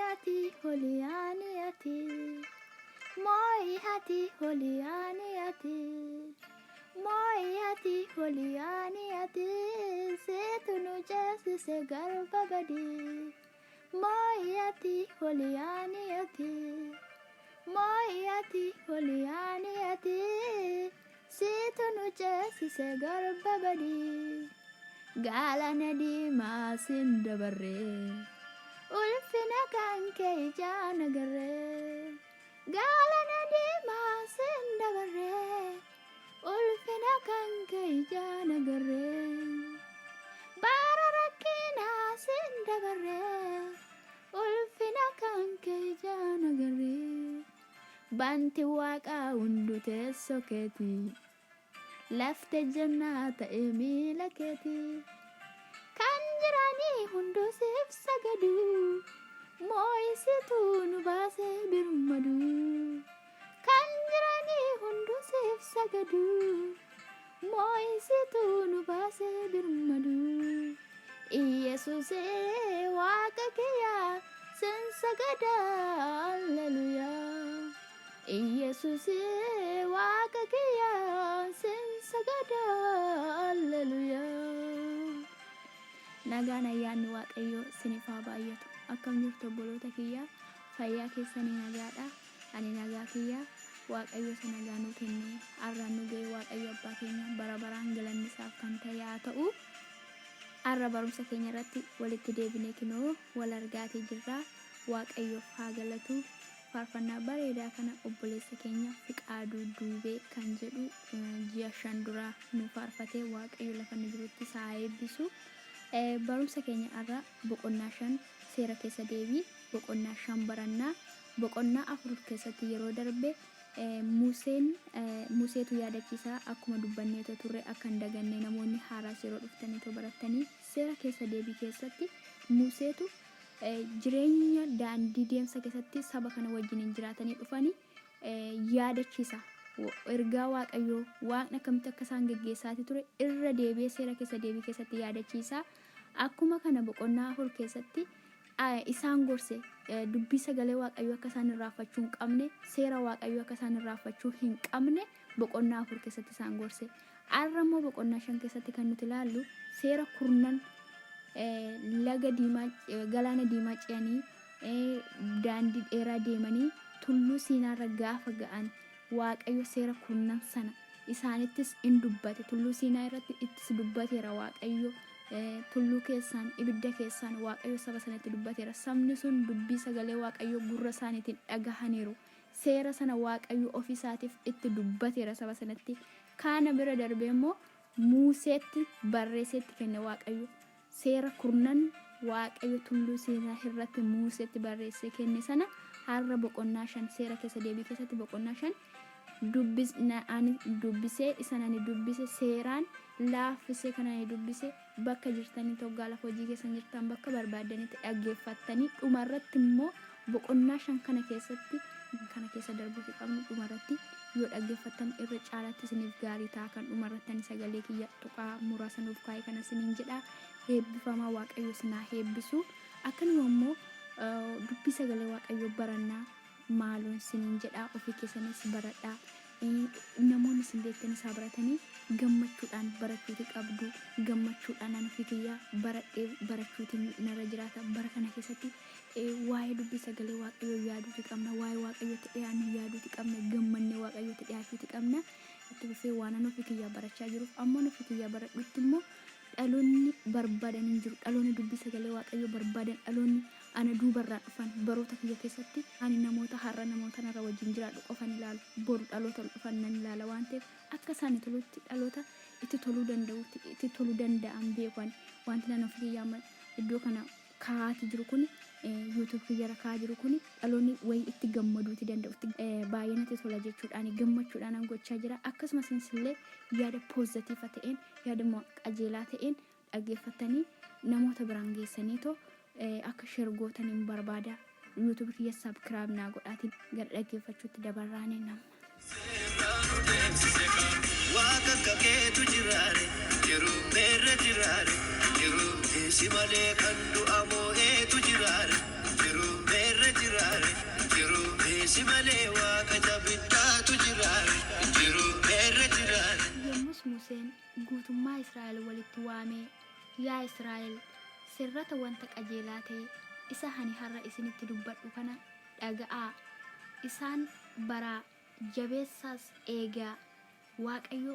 Moo'ii ati holiyaani ati. Moo'ii ati holiyaani ati. Moo'ii ati holiyaani ati. Seetu nu ceesise garba badii. Moo'ii ati holiyaani ati. Moo'ii ati holiyaani ati. Seetu nu ceesise garba badii. Galaana diimaa siin dabarree. Ulfina kan kee ijaan agarree. Galaana diimaa siin dabarree. Ulfina kan kee ijaan agarree. Bara rakkinaa siin dabarree. Ulfina kan kee ijaan agarree. Banti waaqaa hundu teessoo keetii. Lafte jannaa ta'e miila keetii. Kan jiranii hunduu siif sagadu. Moo'isituu nu baasee birmadu. Kan jiranii hunduu siif sagadu. Moo'isituu nu baasee birmadu. Iyesuusee waaqa kiyyaa sin sagada alleluuyaa. Iyesuusee waaqa kiyyaa sin sagada alleluuyaa. Nagaan ayyaanni Waaqayyoo isiniif haa baay'atu. Akkam jirtu obboloota kiyyaa? Fayyaa keessanii nagaadha. Ani nagaa kiyyaa. Waaqayyo isa nagaa nuu kennee har'aan nu ga'e Waaqayyo abbaa keenya bara baraan galanni isaaf kan ta'e haa ta'u. Har'a barumsa keenya irratti walitti deebinee kinoo wal argaatee jirra. Waaqayyoof haa galatu. Faarfannaa bareedaa kana obboleessa keenya Fiqaaduu Duubee kan jedhu ji'a 5 dura nu faarfate. Waaqayyo lafa inni jirutti isaa haa eebbisu. Barumsa keenya har'a boqonnaa 5 seera keessa deebii boqonnaa 5 barannaa. Boqonnaa 4 keessatti yeroo darbe Museen Museetu yaadachiisa akkuma dubbanneetoo turre akka hin daganne namoonni haaraas yeroo dhuftaniitoo barattanii seera keessa deebii keessatti Museetu jireenya daandii deemsa keessatti saba kana wajjiniin jiraatanii dhufanii yaadachiisa. Ergaa Waaqayyoo Waaqni akkamitti akka isaan geggeessaatii ture irra deebi'ee seera keessa deebii keessatti yaadachiisa. Akkuma kana boqonnaa 4 keessatti isaan gorse dubbii sagalee Waaqayyoo akka isaan irraanfachuu hin qabne, seera Waaqayyoo akka isaan irraanfachuu hin qabne boqonnaa 4 keessatti isaan gorse. Har'a immoo boqonnaa 5 keessatti kan nuti ilaallu seera kurnan laga diimaa galaana diimaa ce'anii daandii dheeraa deemanii tulluu Siinaarra gaafa ga'an Waaqayyo seera kurnan sana isaanittis in dubbate. Tulluu Siinaa irratti ittis dubbateera Waaqayyo. Tulluu keessaan, ibidda keessaan Waaqayyo saba sanatti dubbateera. Sabni sun dubbii sagalee Waaqayyoo gurra isaaniitiin dhagahaniiru. Seera sana Waaqayyo ofii isaatiif itti dubbateera saba sanatti. Kaana bira darbee immoo Museetti barreessee itti kenne Waaqayyo. Seera kurnan Waaqayyo tulluu Siinaa irratti Museetti barreessee kenne sana har'a boqonnaa 5 seera keessa deebii keessatti boqonnaa 5 dubbisna. Ani dubbisee isan ani dubbise seeraan laaffisee kan ani dubbise bakka jirtanii toggaa lafa hojii keessan jirtan bakka barbaaddanitti dhaggeeffattanii dhumarratti immoo boqonnaa 5 kana keessatti kana keessa darbuuti qabnu dhumarratti yoo dhaggeeffattan irra caalatti isiniif gaarii ta'a kan dhumarratti ani sagalee kiyya tuqaa muraasa nuuf kaa'e kana isiniin jedha. Eebbifamaa, Waaqayyo isin haa eebbisu. Akkanuma immoo dubbii sagalee Waaqayyoo barannaa maaloon isiniin jedha. Ofii keessanis baradhaa, namoonni isin beektanis haa baratanii. Gammachuudhaan barachuuti qabdu. Gammachuudhaan an ofii kiyyaa baradhee barachuutiin narra jiraata. Bara kana keessatti waa'ee dubbii sagalee Waaqayyoo yaaduuti qabna. Waa'ee Waaqayyootti dhiyaannu yaaduuti qabna. Gammannee Waaqayyootti dhiyaachuuti qabna. Itti fufee waan an ofii kiyyaa barachaa jiruuf amma an ofii kiyyaa baradhutti immoo dhaloonni barbaadan hin jiru. Dhaloonni dubbii sagalee Waaqayyoo barbaadan, dhaloonni ana duubarraan dhufan baroota kiyya keessatti ani namoota har'a namoota narra wajjin jiraadhu qofan ilaalu. Boru dhaloota ol dhufan nan ilaala waan ta'eef akka isaanii tolutti dhaloota itti toluu danda'utti itti toluu danda'an beeku ani. Wanti nan ofii kiyyaa amma iddoo kana kaa'aati jiru kuni, YouTube kiyyarra kaa'aa jiru kuni, dhaloonni wayii itti gammaduuti danda'u baay'ee natti tola jechuudhaan gammachuudhaan an gochaa jira. Akkasumas illee yaada poozatiifa ta'een, yaada qajeelaa ta'een dhaggeeffattanii namoota biraan geessaniitoo akka share gootan hin barbaada. YouTube kiyya subscribe naa godhaatiin gara dhaggeeffachuutti dabarraanii nama. Waaqa akka keetu jiraare yeroo meerre jiraare yeroo si malee kan du'a moo'eetu jiraare yeroo meerre. Museen guutummaa Israa'el walitti waamee, Yaa Israa'el, sirrata wanta qajeelaa ta'e isa ani har'a isinitti dubbadhu kana dhaga'aa! Isaan baraa, jabeessaas eegaa! Waaqayyo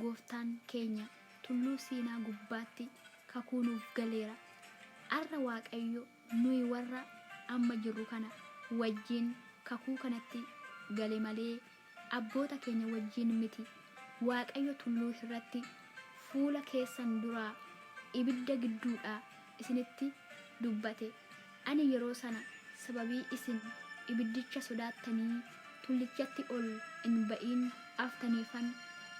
gooftaan keenya tulluu Siinaa gubbaatti kakuu nuuf galeera. Har'a Waaqayyo nuyi warra amma jirru kana wajjin kakuu kanatti gale malee, abboota keenya wajjin miti. Waaqayyo tulluu irratti fuula keessan duraa ibidda gidduudhaa isinitti dubbate. Ani yeroo sana sababii isin ibiddicha sodaattanii tullichatti ol hin ba'in haftaniifan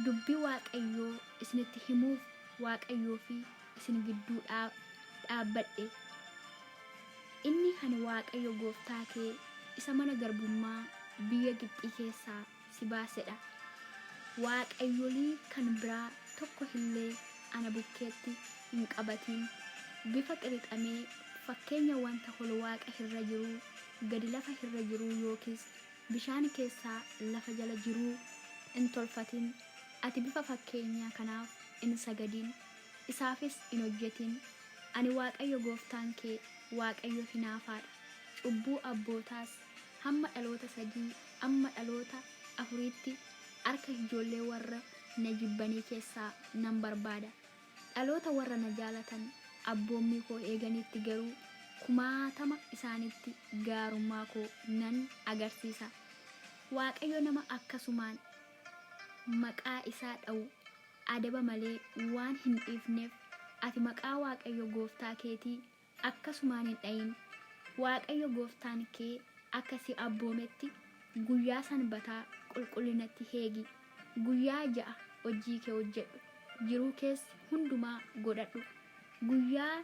dubbii Waaqayyoo isinitti himuuf Waaqayyoo fi isin gidduu dhaabbadhe. Inni ani Waaqayyo gooftaa kee isa mana garbummaa biyya Gibxii keessaa si baase dha. Waaqayyolii kan biraa tokko illee ana bukkeetti hin qabatin. Bifa qirixamee, fakkeenya wanta ol waaqa irra jiruu, gadi lafa irra jiruu yookiis bishaan keessaa lafa jala jiruu hin tolfatin. Ati bifa fakkeenyaa kanaaf hin sagadin, isaafis hin hojjetin. Ani Waaqayyo gooftaan kee Waaqayyo hinaafaa dha, cubbuu abbootaas hamma dhaloota sadii hamma dhaloota afuriitti harka ijoollee warra na jibbanii keessaa nan barbaada. Dhaloota warra na jaalatan, abboommii koo eeganitti garuu kumaatama isaanitti gaarummaa koo nan agarsiisa. Waaqayyo nama akkasumaan maqaa isaa dha'u adaba malee waan hin dhiifneef, ati maqaa Waaqayyo gooftaa keetii akkasumaan hin dha'in. Waaqayyo gooftaan kee akka si abboometti guyyaa Sanbataa qulqullinatti eegi. Guyyaa ja'a hojii kee hojjedhu, jiruu kees hundumaa godhadhu. Guyyaa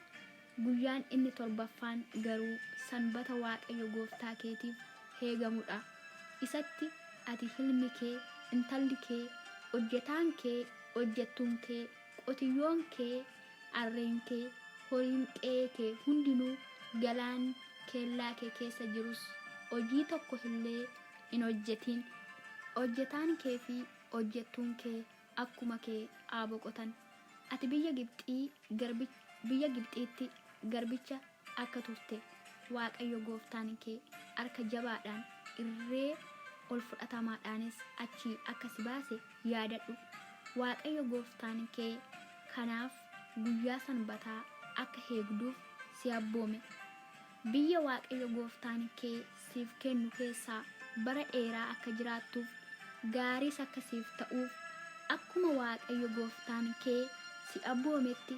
guyyaan inni torbaffaan garuu Sanbata Waaqayyo gooftaa keetiif eegamu dha. Isatti ati, ilmi kee, intalli kee, hojjetaan kee, hojjettuun kee, qotiyyoon kee, harreen kee, horiin qe'ee kee hundinuu, galaan kellaa kee keessa jirus hojii tokko illee hin hojjetin. Hojjetaan kee fi hojjettuun kee akkuma kee haa boqotan. Ati biyya Gibxii biyya Gibxiitti garbicha akka turte, Waaqayyo gooftaan kee harka jabaadhaan, irree ol fudhatamaadhaanis achii akka si baase yaadadhu. Waaqayyo gooftaan kee kanaaf guyyaa Sanbataa akka eegduuf si abboome. Biyya Waaqayyo gooftaan kee siif kennu keessaa bara dheeraa akka jiraattuuf, gaariis akka siif ta'uuf, akkuma Waaqayyo gooftaan kee si abboometti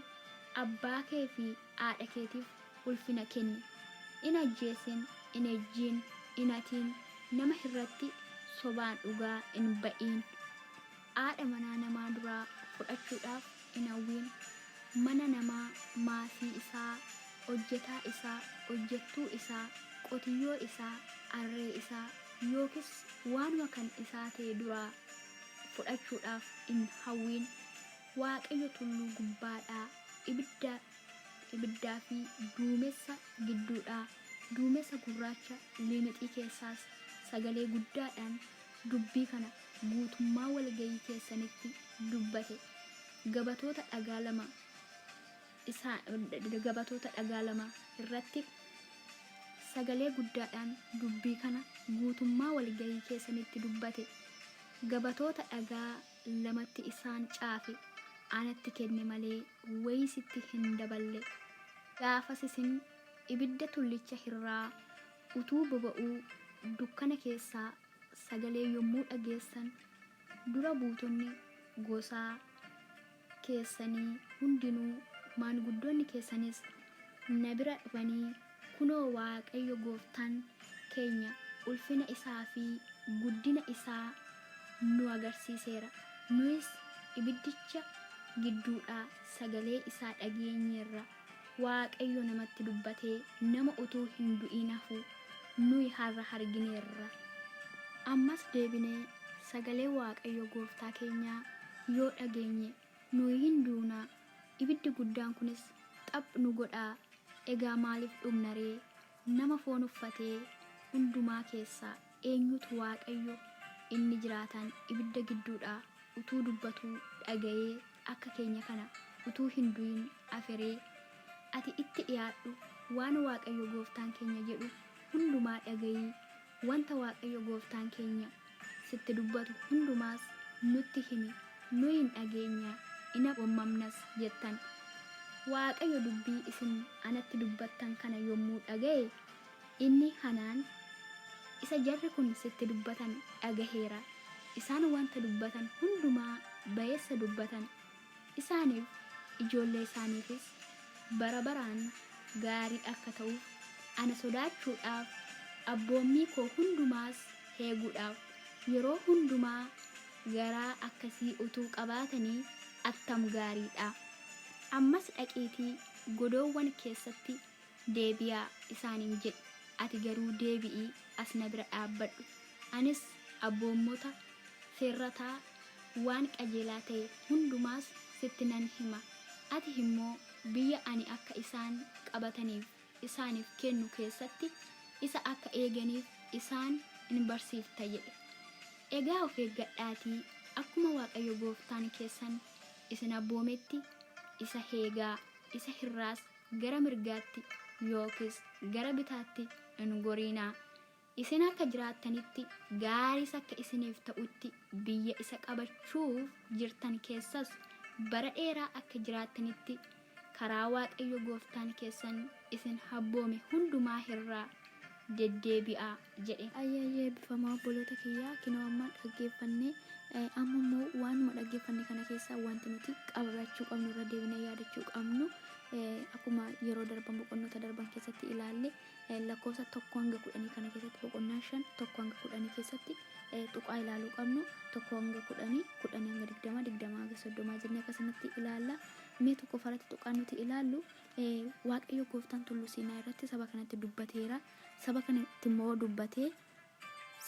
abbaa kee fi haadha keetiif ulfina kenni. Hin ajjeesin, hin ejjin, hin hatin, nama irratti sobaan dhugaa hin ba'in. Haadha manaa namaa duraa fudhachuudhaaf hin hawwin. Mana namaa, maasii isaa, hojjetaa isaa, hojjettuu isaa, qotiyyoo isaa, harree isaa yookiis waanuma kan isaa ta'e duraa fudhachuudhaaf hin hawwin. Waaqayyo tulluu gubbaadhaa ibidda ibiddaa fi duumessa gidduudhaa, duumessa gurraacha limixii keessaas sagalee guddaadhaan dubbii kana guutummaa walga'ii keessanitti dubbate. Gabatoota dhagaa lama isaa gabatoota dhagaa 2 irratti sagalee guddaadhaan dubbii kana guutummaa walga'ii keessanitti dubbate. Gabatoota dhagaa lamatti isaan caafe anatti kenne malee wayiis itti hin daballe. Gaafas isin ibidda tullicha irraa utuu boba'uu dukkana keessaa sagalee yommuu dhageessan, dura buutonni gosaa keessanii hundinuu, maanguddoonni keessanis na bira dhufanii, Kunoo Waaqayyo gooftaan keenya ulfina isaa fi guddina isaa nu agarsiiseera, nuyis ibiddicha gidduudhaa sagalee isaa dhageenyeerra, Waaqayyo namatti dubbatee nama utuu hin du'in hafu nuyi har'a argineerra. Ammas deebinee sagalee Waaqayyo gooftaa keenyaa yoo dhageenye nuyi in duuna, ibiddi guddaan kunis xaph nu godhaa, egaa maaliif dhumna ree? Nama foon uffatee hundumaa keessaa eenyutu Waaqayyo inni jiraataan ibidda gidduudhaa utuu dubbatuu dhaga'ee? akka keenya kana utuu hin du'in aferee? Ati itti dhi'aadhu, waan Waaqayyo gooftaan keenya jedhu hundumaa dhaga'i, wanta Waaqayyo gooftaan keenya sitti dubbatu hundumaas nutti himi, nuyi in dhageenya, in abboomamnas jettan. Waaqayyo dubbii isin anatti dubbattan kana yommuu dhaga'e, inni anaan, Isa jarri kun sitti dubbatan dhagaheera, isaan wanta dubbatan hundumaa ba'eessa dubbatan, isaaniif, ijoollee isaaniifis bara baraan gaarii akka ta'uuf, ana sodaachuudhaaf, abboommii koo hundumaas eeguudhaaf yeroo hundumaa garaa akkasii utuu qabaatanii attam gaarii dha! Ammas dhaqiitii godoowwan keessatti deebi'aa isaaniin jedhi, ati garuu deebi'ii as na bira dhaabbadhu, anis abboommota, seerrataa, waan qajeelaa ta'e hundumaas sitti nan hima, ati immoo biyya ani akka isaan qabataniif isaaniif kennu keessatti isa akka eeganiif isaan in barsiifta jedhe. Egaa of eeggadhaatii akkuma Waaqayyo gooftaan keessan isin abboometti isa eegaa, isa irraas gara mirgaatti yookiis gara bitaatti hin goriinaa. Isin akka jiraattanitti, gaariis akka isiniif ta'utti, biyya isa qabachuuf jirtan keessas bara dheeraa akka jiraattanitti, karaa Waaqayyo gooftaan keessan isin abboome hundumaa irraa deddeebi'aa jedhe. Ayyee ayyee eebbifamaa obboloota kiyyaa kinoo amma dhaggeeffanne amma immoo waanuma dhaggeeffanne kana keessaa wanti nuti qabachuu qabnu irra deebinee yaadachuu qabnu akkuma yeroo darban boqonnoota darban keessatti ilaalle lakkoofsa 1 hanga 10 kana keessatti, boqonnaa 5 1 hanga 10 keessatti tuqaa ilaaluu qabnu 1 hanga 10, 10 hanga 20, 20 hanga 30 jennee akkasumatti ilaalla. Mee tokko faratti tuqaa nuti ilaallu, Waaqayyo gooftaan Tulluu Siinaa irratti saba kanatti dubbateera. Saba kanatti immoo dubbatee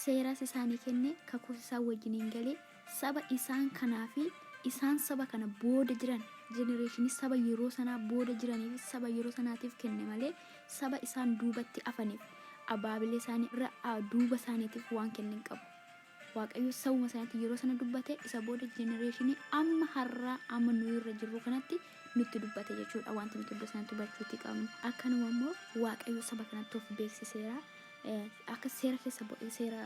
seeras isaanii kenne, kakuus isaan wajjiniin galee, saba isaan kanaa fi isaan saba kana booda jiran, generation saba yeroo sanaa booda jiranii fi saba yeroo sanaatiif kenne malee saba isaan duubatti afaniif, abaabilee isaanii irra duuba isaaniitiif waan kenne hin qabu. Waaqayyo sabuma sanatti yeroo sana dubbate, isa booda generation amma har'aa amma nuyi irra jirru kanatti nutti dubbate jechuudha, wanti nuti iddoo sanatti hubachuutti qabnu. Akkanuma immoo Waaqayyo saba kanatti of beeksiseera. Akka seera keessa seera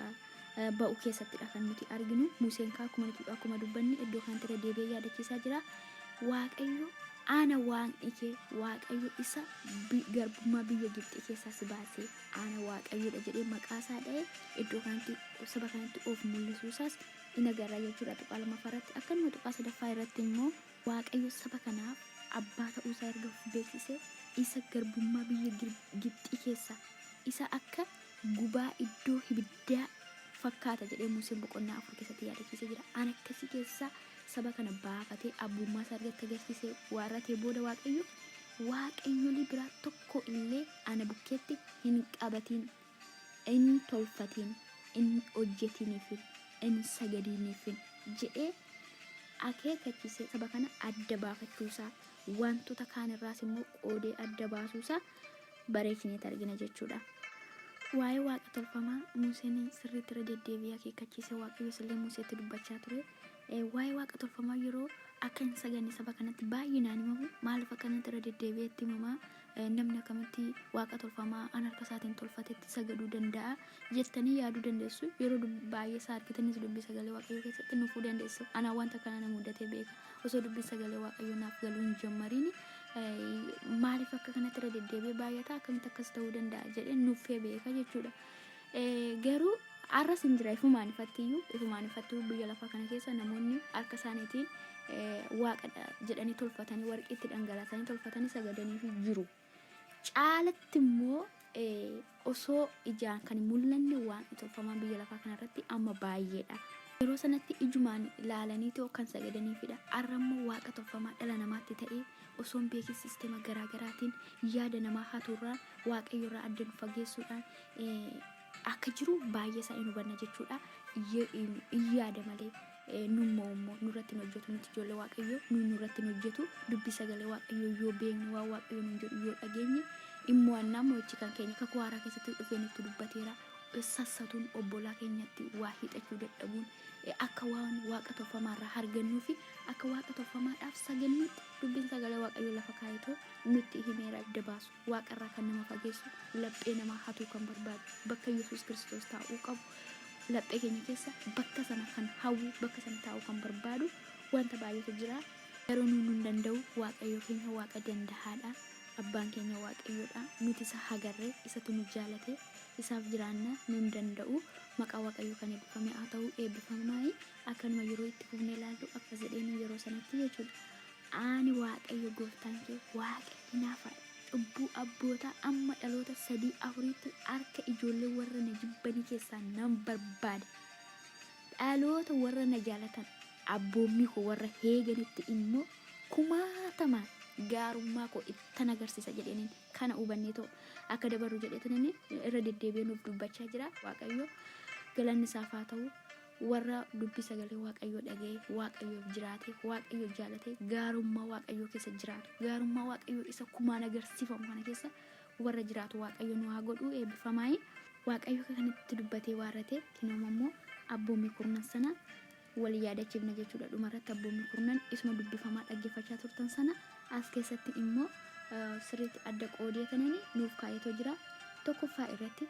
ba'u keessattidha kan nuti arginu. Museen kaa akkuma nuti akkuma dubbanne iddoo kanatti irra deebi'ee yaadachiisaa jira. Waaqayyo ana Waaqni kee Waaqayyo isa garbummaa biyya Gibxii keessaa si baasee ana Waaqayyoodha jedhee maqaa isaa dha'ee iddoo kanatti saba kanatti of mul'isuu isaas in agarra jechuudha tuqaa lammaffaa irratti. Akkanuma tuqaa sadaffaa irratti immoo Waaqayyo saba kanaaf abbaa ta'uu isaa erga of beeksisee, isa garbummaa biyya Gibxii keessaa isa akka gubaa iddoo ibiddaa fakkaata jedhee Museen boqonnaa 4 keessatti yaadachiisee jira. An akkasii keessaa saba kana baafatee abbummaa isaa erga agarsiisee waarratee booda, Waaqayyo waaqayyolii biraa tokko illee ana bukkeetti hin qabatiin, hin tolfatiin, hin hojjetiniifin, hin sagadiniifin jedhee akeekkachiisee saba kana adda baafachuusaa, wantoota kaan irraas immoo qoodee adda baasuusaa bareechineet argina jechuudha. Waa'ee waaqa tolfamaa Museen sirriitti irra deddeebi'ee akeekkachiise, Waaqayyos illee Museetti dubbachaa ture. Waa'ee waaqa tolfamaa yeroo akka hin saganne saba kanatti baay'inaan himamu, maaliif akkanatti irra deddeebi'ee itti himamaa, namni akkamitti waaqa tolfamaa an harka isaatiin tolfatetti sagaduu danda'a jettanii yaaduu dandeessu. Yeroo baay'ee isaa argitanis dubbii sagalee Waaqayyoo keessatti nufuu dandeessu. Anaa wanta kana na mudatee beeka. Osoo dubbiin sagalee Waaqayyoo naaf galuu hin jammariin, maaliif akka kanatti irra deddeebi'ee baay'ata, akkamitti akkas ta'uu danda'a jedhee nuffee beeka jechuudha. Garuu har'as hin jira, ifumaan ifattiyyuu ifumaan ifattiyyuu biyya lafaa kana keessa namoonni harka isaaniitiin waaqa jedhanii tolfatanii, warqiitti dhangalaasanii tolfatanii sagadaniif jiru. Caalatti immoo osoo ijaan kan hin mul'anne waan tolfamaan biyya lafaa kanarratti amma baay'eedha. Yeroo sanatti ijumaan ilaalanii too kan sagadaniifidha. Har'a immoo waaqa tolfamaa dhala namaatti ta'ee osoo hin beekin sisteema garaagaraatiin yaada namaa hatuurraan, Waaqayyo irraa adda nu fageessuudhaan akka jiru baay'ee isaa hin hubanna jechuudha. In yaada malee nummoo immoo nurratti hin hojjetu. Nuti ijoollee Waaqayyoo nu nurratti hin hojjetu. Dubbii sagalee Waaqayyoo yoo beekne, waan Waaqayyo nuun jedhu yoo dhageenye, immoo annaa mo'ichi kan keenya. Kakuu haaraa keessatti dhufee nutti dubbateera. Sassatuun obbolaa keenyatti waa hiixachuu dadhabuun akka waan waaqa tolfamaarraa argannuu fi akka waaqa tolfamaadhaaf sagannuutti dubbiin sagalee Waaqayyoo lafa kaayetoo nutti himeera. Adda baasu, waaqarraa kan nama fageessu, laphee namaa hatuu kan barbaadu, bakka Yesuus Kiristoos taa'uu qabu laphee keenya keessa bakka sana kan hawwu, bakka sana taa'uu kan barbaadu wanta baay'eetu jira. Garuu nuun hin danda'u. Waaqayyo keenya Waaqa dandahaadha. Abbaan keenya Waaqayyoodha. Nuti isa hagarre, isatu nu jaalate, isaaf jiraanna, nun danda'u. Maqaa Waaqayyoo kan eebbifame haa ta'u. Eebbifamaayi. Akkanuma yeroo itti fufnee ilaallu akkas jedheen yeroo sanatti jechuudha. Ani Waaqayyo gooftaan kee Waaqa hinaafaadha. Cubbuu abbootaa amma dhaloota sadii afuriitti harka ijoollee warra na jibbanii keessaa nan barbaada. Dhaloota warra na jaalatan, abboommii koo warra eeganitti immoo kumaatamaan gaarummaa koo ittan agarsiisa jedheeniin kana hubanneetoo akka dabarru jedheetan irra deddeebi'ee nuuf dubbachaa jira. Waaqayyo galanni isaaf haa ta'u. Warra dubbii sagalee Waaqayyoo dhaga'ee, Waaqayyoof jiraate, Waaqayyo jaalate, gaarummaa Waaqayyoo keessa jiraatu, gaarummaa Waaqayyoo isa kumaan agarsiifamu kana keessa warra jiraatu Waaqayyo nu haa godhu. Eebbifamaayi. Waaqayyo kanatti dubbatee waarrate kinooma immoo abboommii kurnan sana wal yaadachiifna jechuudha. Dhumarratti abboommii kurnan isuma dubbifamaa dhaggeeffachaa turtan sana as keessatti immoo sirriitti adda qoodee kanani nuuf kaa'eetoo jira. Tokkoffaa irratti,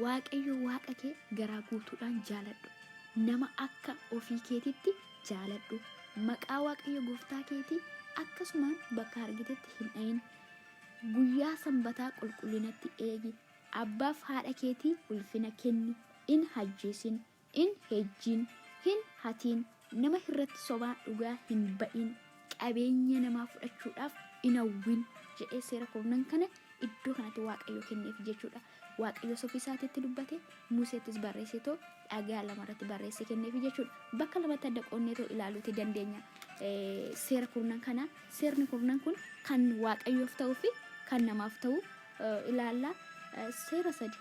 Waaqayyo Waaqa kee garaa guutuudhaan jaaladhu. Nama akka ofii keetiitti jaaladhu. Maqaa Waaqayyo gooftaa keetii akkasumaan bakka argitetti hin dha'in. Guyyaa Sanbataa qulqullinatti eegi. Abbaaf haadha keetii ulfina kenni. In hajjeesin. In hejjin. Hin hatiin. Nama irratti sobaan dhugaa hin ba'in. Qabeenya namaa fudhachuudhaaf in hawwin jedhee seera kurnan kana iddoo kanatti Waaqayyo kenneef jechuudha. Waaqayyo ofii isaatiitti dubbate, Museettis barreesseetoo dhagaa lama irratti barreessee kenneef jechuudha. Bakka lamatti adda qoonneetoo ilaaluuti dandeenya. Seera kurnan kana, seerni kurnan kun kan Waaqayyoof ta'uu fi kan namaaf ta'u ilaalla. Seera sadi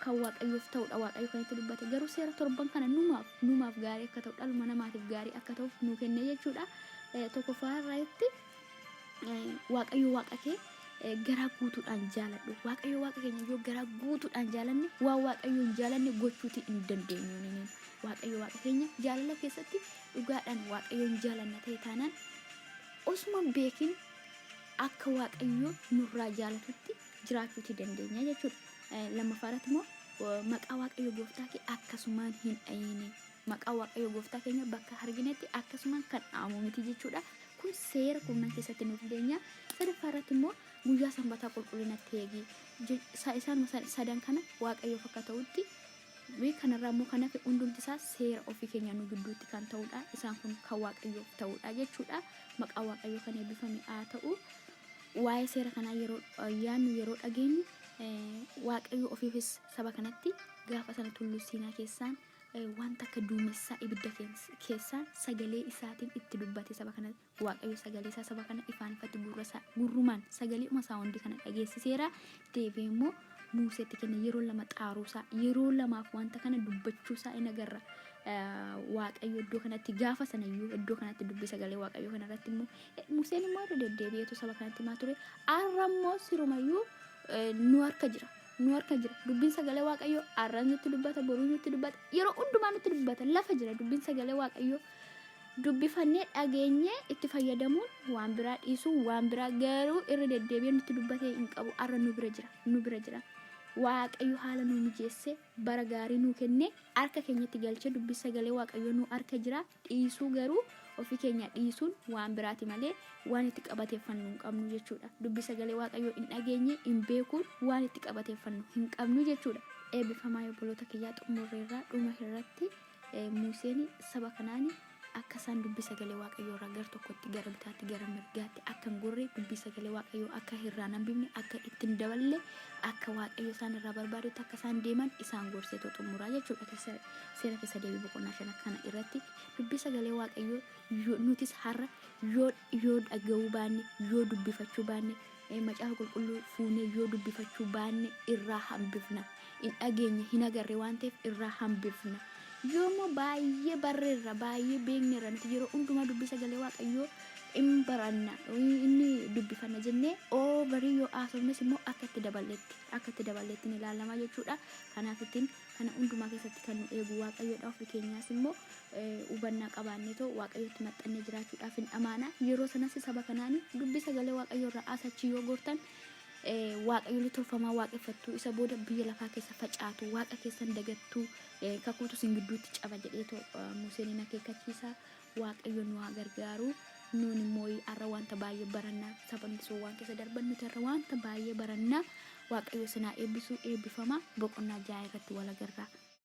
kan Waaqayyoof ta'udha Waaqayyo kan itti dubbate. Garuu seera torban kana numaaf gaarii akka ta'u, dhaluma namaatiif gaarii akka ta'uuf nuu kenne jechuudha. Tokkoffaa irratti, Waaqayyo Waaqa kee garaa guutuudhaan jaaladhu. Waaqayyo Waaqa keenya yoo garaa guutuudhaan jaalanne, waan Waaqayyo hin jaalanne gochuutii hin dandeenyu. Waaqayyo Waaqa keenya jaalala keessatti dhugaadhaan Waaqayyo hin jaalanna ta'e taanaan, osuma hin beekin akka Waaqayyo nurraa jaalatutti jiraachuutii dandeenya jechuudha. Lammaffaa irratti immoo, maqaa Waaqayyo gooftaa kee akkasumaan hin dhayini. Maqaa Waaqayyo gooftaa keenya bakka arginetti akkasumaan kan dhaamu miti jechuudha. Kun seera kurnan keessatti nuuf deenya. Sadaffaa irratti immoo, guyyaa Sanbataa qulqullinatti eegi. Isaan sadan kana Waaqayyoof akka ta'utti, kanarraa immoo kan hafe hundumti isaa seera ofii keenya nu gidduutti kan ta'udha. Isaan kun kan Waaqayyoof ta'udha jechuudha. Maqaa Waaqayyoo kan eebbifame haa ta'u. Waa'ee seera kanaa yeroo yaadnu, yeroo dhageenyu, Waaqayyo ofiifis saba kanatti gaafa sana tulluu Siinaa keessaan wanta akka duumessaa ibidda keessaan sagalee isaatiin itti dubbate saba kana. Waaqayyo sagalee isaa saba kana ifaan ifatti gurra isaa gurrumaan sagalee uma isaa hundi kana dhageessiseera. Deebi'ee immoo Museetti kenne. Yeroo lama xaaruusaa, yeroo lamaaf wanta kana dubbachuusaa in agarra. Waaqayyo iddoo kanatti gaafa sana iyyuu iddoo kanatti dubbii sagalee Waaqayyo kana irratti immoo Museen immoo irra deddeebi'eetu saba kanatti himaa ture. Har'a immoo sirumayyuu nu harka jira. Nu harka jira. Dubbiin sagalee Waaqayyoo har'a nutti dubbata, boruu nutti dubbata, yeroo hundumaa nutti dubbata. Lafa jira dubbiin sagalee Waaqayyoo. Dubbifannee dhageenyee itti fayyadamuun waan biraa, dhiisuun waan biraa, garuu irra deddeebi'ee nutti dubbatee hin qabu. Har'a nu bira jira. Nu bira jira. Waaqayyo haala nu mijeessee, bara gaarii nuu kennee, harka keenyatti galchee dubbii sagalee Waaqayyoo nu harka jira. Dhiisuu garuu ofii keenya dhiisuun waan biraati malee waan itti qabateeffannu hin qabnu jechuudha. Dubbii sagalee Waaqayyoo hin dhageenye, hin beekuun waan itti qabateeffannu hin qabnu jechuudha. Eebbifamaa obboloota kiyyaa, xumurreerraa. Dhuma irratti Museen saba kanaan akka isaan dubbii sagalee Waaqayyoo irraa gara tokkotti, gara bitaatti, gara mirgaatti akka hin gorre, dubbii sagalee Waaqayyoo akka irraa hin hambifne, akka itti hin daballe, akka Waaqayyo isaan irraa barbaadutti akka isaan deeman isaan gorseetoo xumuraa jechuudha. Seera Keessa Deebii boqonnaa 5 kana irratti dubbii sagalee Waaqayyoo nutis har'a yoo dhaga'uu baanne, yoo dubbifachuu baanne, Macaafa Qulqulluu fuunee yoo dubbifachuu baanne irraa hambifna. Hin dhageenye, hin agarre waan ta'eef irraa hambifna. Yoo immoo baay'ee barreerra, baay'ee beekneerra, nuti yeroo hundumaa dubbii sagalee Waaqayyoo In baranna, inni dubbifanna jennee overii yoo haasofnes immoo akka itti daballeetti ni ilaalama jechuudha. Kanaaf ittiin kana hundumaa keessatti kan nu eegu Waaqayyoodha. Ofii keenyaas immoo hubannaa qabaannee too Waaqayyotti maxxannee jiraachuudhaaf hin dhamaana. Yeroo sanas saba kanaan dubbii sagalee Waaqayyoo irraa asachii yoo gortan, waaqayyoolii tolfamaa waaqeffattuu, isa booda biyya lafaa keessa facaatu, waaqa keessan dagattuu, kakuutu isin gidduutti caba jedheetoo Museen hin akeekkachiisa. Waaqayyo nu haa gargaaru. Nuun immoo har'a wanta baay'ee barannaa. Sababni sun waan keessa darban nuti har'a wanta baay'ee barannaa. Waaqayyo sinaa eebbisuu. Eebbifama. Boqonnaa 6 irratti wal agarra.